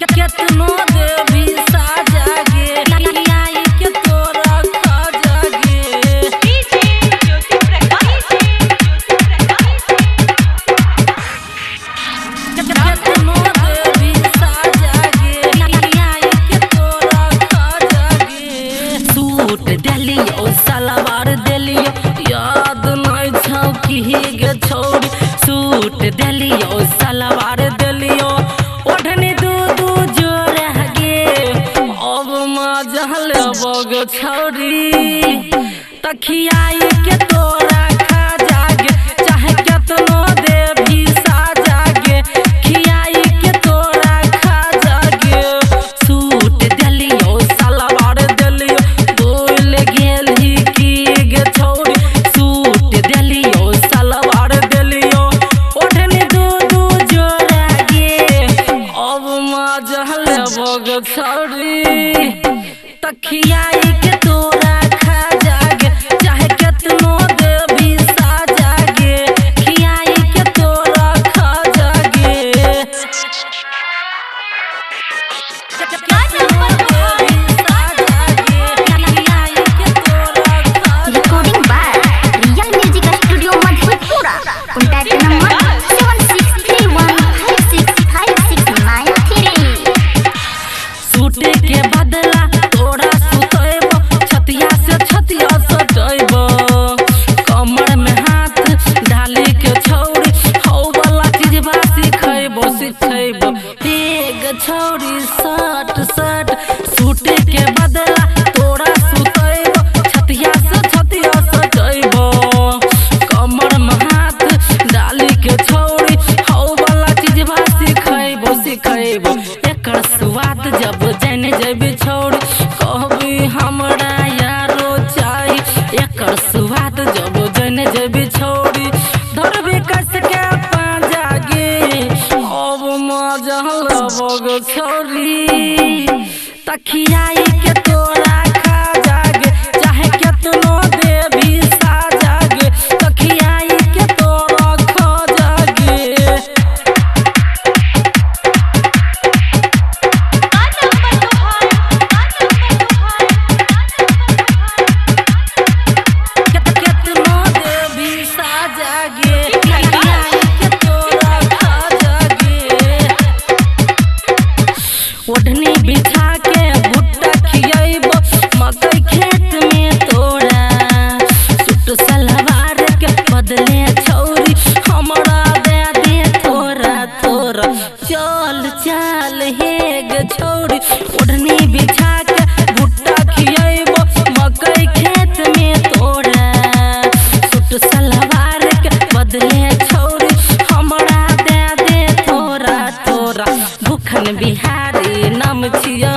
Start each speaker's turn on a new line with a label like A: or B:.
A: केतनो देवी साजा गे खियाई के तोरा खा जागे।
B: डीजे ज्योति प्रकाश
A: केतनो देवी साजा गे खियाई के तोरा खा जागे। सूट देलियो सलवार देलियो याद नहीं छौ की गे छौरी। सूट देलियो सलवार देलियो ओढ़नी दू दू जोड़ा गे अब मजा लेबो गे छौरी। तखियाई के तोरा खा जागे चाहे केतनो देवी साजा गे खियाई के तोरा खा जागे। सूट देलियो सलवार देलियो भूल गेलही की गे छौरी। सूट देलियो सलवार देलियो ओढ़नी दू दू जोड़ा गे अब मजा लेबो गे छौरी। तखियाई के तोरा खा जागे चाहे केतनो देवी साजा गे खियाई के तोरा खा जागे। केतनो देवी साजा गे खियाई के तोरा खा जागे।
C: Recording by Real Music Studio Madhepura. Contact number 7631565693.
A: Suit के बदला तोरा सुतैबो छतिया से छतिया सटैबो कमर में हाथ डाली के छौरी हौ वाला चीजबा सिखैबो सिखैबो। हे गे छौरी सट सट सूट के बदला तोरा सुतैबो छतिया से छतिया सटैबो कमर में हाथ डाली के छौरी हौ वाला चीजबा सिखैबो सिखैबो। एकर स्वाद जब जान जेबी छौरी कहबी हमरा यारो चाही। एकर स्वाद जब जान जेबी छौरी धरबी कस के पांजा गे अब मजा लेबो गे छौरी। तखियाई के तोरा खा जागे चाहे केतनो देवी साजा गे तखियाई के तोरा खा जागे।
B: का नंबर तोहार का नंबर तोहार
A: केतनो देवी साजा गे खियाई के तोरा खा जागे। ओढ़नी बिछा के भुट्टा खियैबो मकई खेत में तोरा सूट सलवार के बदले छौरी हमरा दे दे थोड़ा थोड़ा। चल चल हे गे छौरी ओढ़नी बिछा के भुट्टा खियैबो मकई खेत में तोरा सूट सलवार के बदले छौरी हमरा दे दे थोड़ा थोड़ा। भूखन बिहारी नाम छियै